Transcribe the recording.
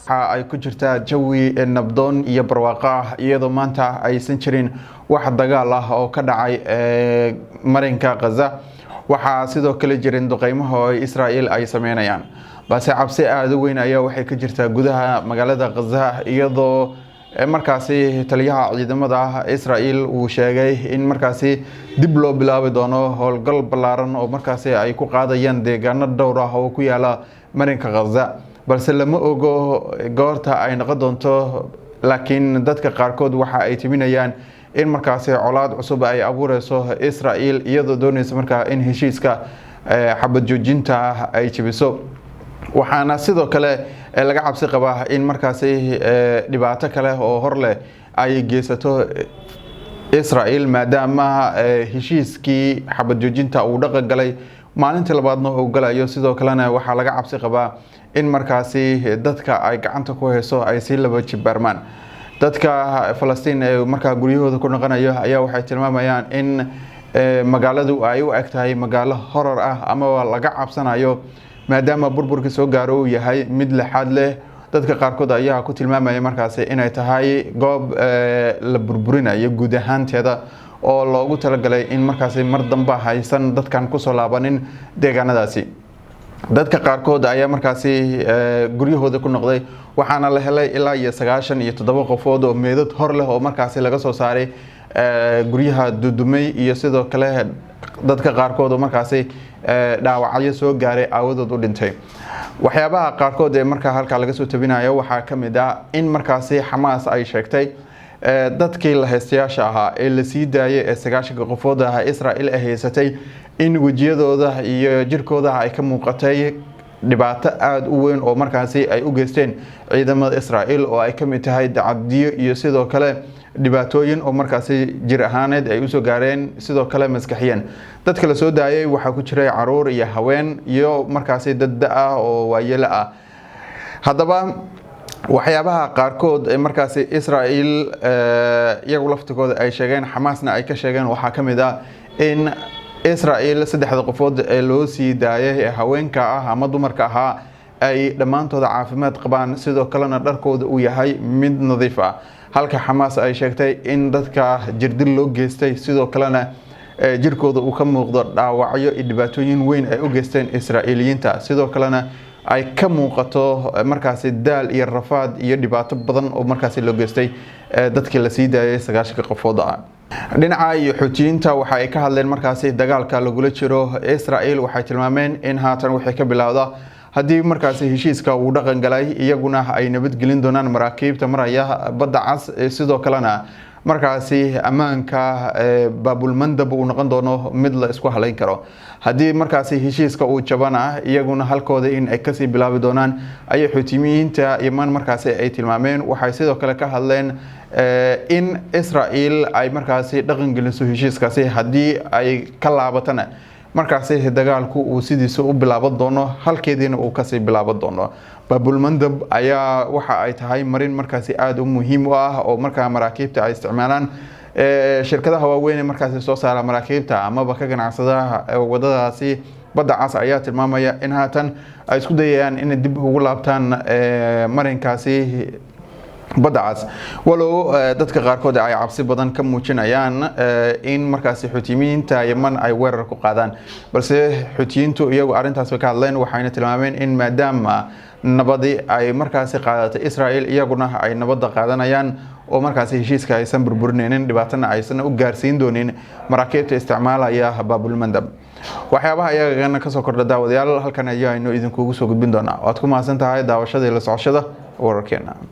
Waxa ay ku jirtaa jawi nabdoon iyo barwaaqo ah, iyadoo maanta aysan jirin wax dagaal ah oo ka dhacay marinka Khaza. Waxaa sidoo kale jirin duqeymaha oo Israel ay sameynayaan, balse cabsi aada u weyn ayaa waxay ka jirtaa gudaha magaalada Khaza, iyadoo markaasi taliyaha ciidamada Israel uu sheegay in markaasi dib loo bilaabi doono howlgal ballaaran oo markaasi ay ku qaadayaan deegaano dhowr ah oo ku yaala marinka Khaza, balse lama ogo goorta ay noqon doonto. Laakiin dadka qaarkood waxa ay timinayaan in markaasi colaad cusub ay abuureyso Israel, iyadoo dooneysa markaa in heshiiska xabad joojinta ay jebiso. Waxaana sidoo kale laga cabsi qabaa in markaasi dhibaato kale oo hor leh ay geysato Israel, maadaama heshiiskii xabad joojinta uu dhaqan galay, maalintii labaadna uu galayo. Sidoo kalena waxaa laga cabsi qabaa in markaasi dadka ay gacanta ku hayso ay sii laba jibaarmaan. Dadka Falastiin ee markaa guryahooda ku noqonayo ayaa waxay tilmaamayaan in magaaladu ay u eg tahay magaalo horor ah amaba laga cabsanayo, maadaama burburka soo gaaro uu yahay mid lixaad leh. Dadka qaarkood ayaa ku tilmaamaya markaasi inay tahay goob la burburinayo guud ahaanteeda oo loogu talagalay in markaasi mar damba haysan dadkan kusoo laabanin deegaanadaasi. Dadka qaarkood ayaa markaasi guryahooda ku noqday, waxaana la helay ilaa iyo 97 qofood oo meedad hor leh oo markaasi laga soo saaray guryaha dudumay, iyo sidoo kale dadka qaarkood oo markaasi dhaawacyo soo gaaray aawadood u dhintay. Waxyaabaha qaarkood ee markaa halkaa laga soo tabinayo waxaa ka mid ah in markaasi Xamaas ay sheegtay dadkii la haystayaasha ahaa ee la sii daayay ee 90-ka qofood ah Israel ay haysatay in wejiyadooda iyo jirkooda ay ka muuqatay dhibaato aada u weyn oo markaasi ay u geysteen ciidamada Israel, oo ay ka mid tahay dacadiyo iyo sidoo kale dhibaatooyin oo markaasi jir ahaaneed ay usoo gaareen, sidoo kale maskaxiyeen. Dadka la soo daayay waxaa ku jiray caruur iyo haween iyo markaasi dad da ah oo waayelo ah. Haddaba waxyaabaha qaarkood ee markaasi Israel iyagu laftigooda ay sheegeen, Xamaasna ay ka sheegeen, waxaa ka mid ah in Israel saddexda qofood ee loo sii daayay ee haweenka ah ama dumarka ahaa ay dhammaantooda caafimaad qabaan, sidoo kalena dharkooda uu yahay mid nadiif ah, halka Xamaas ay sheegtay in dadka jirdil loo geystay, sidoo kalena jirkooda uu ka muuqdo dhaawacyo iyo dhibaatooyin weyn ay u geysteen Israa'iiliyiinta, sidoo kalena ay ka muuqato markaasi daal iyo rafaad iyo dhibaato badan oo markaasi loo geystay dadkii la sii daayay 90-ka qofood ah. Dhinaca iyo Xuutiyiinta waxa ay ka hadleen markaasi dagaalka lagula jiro Israel. Waxay tilmaameen in haatan waxay ka bilowda haddii markaasi heshiiska uu dhaqan galay, iyaguna ay nabadgelin doonaan maraakiibta maraya Badda Cas, sidoo kalena markaasi ammaanka Baabulmandab uu noqon doono mid la isku halayn karo. Haddii markaasi heshiiska uu jabana, iyaguna halkooda in ay kasii bilaabi doonaan ayay Xuutiyiinta Yaman markaasi ay tilmaameen. Waxay sidoo kale ka hadleen in Israel ay markaasi dhaqan geliso heshiiskaasi, haddii ay ka laabatana markaasi dagaalku uu sidiisa u bilaaban doono, halkeediina uu kasii bilaaban doono. Baabulmandab ayaa waxa ay tahay marin markaasi aada u muhiim u ah oo markaa maraakiibta ay isticmaalaan. Shirkadaha waaweyn ee markaasi soo saara maraakiibta amaba ka ganacsada wadadaasi Badda Cas ayaa tilmaamaya in haatan ay isku dayayaan inay dib ugu laabtaan marinkaasi Badda Cas, walow dadka qaarkood ay cabsi badan ka muujinayaan in markaasi Xuutiyiinta Yeman ay weerar ku qaadaan. Balse Xuutiyiintu iyagu arrintaas way ka hadleen, waxayna tilmaameen in maadaama nabadi ay markaasi qaadatay Israel, iyaguna ay nabadda qaadanayaan oo markaasi heshiiska aysan burburinaynin, dhibaatana aysan u gaarsiin doonin maraakiibta isticmaalaya Baabulmandab. Waxyaabaha iyagana kasoo kordha, daawadayaal, halkan ayaanu idinkugu soo gudbin doonaa. Waad ku mahadsan tahay daawashada iyo la socoshada wararkeena.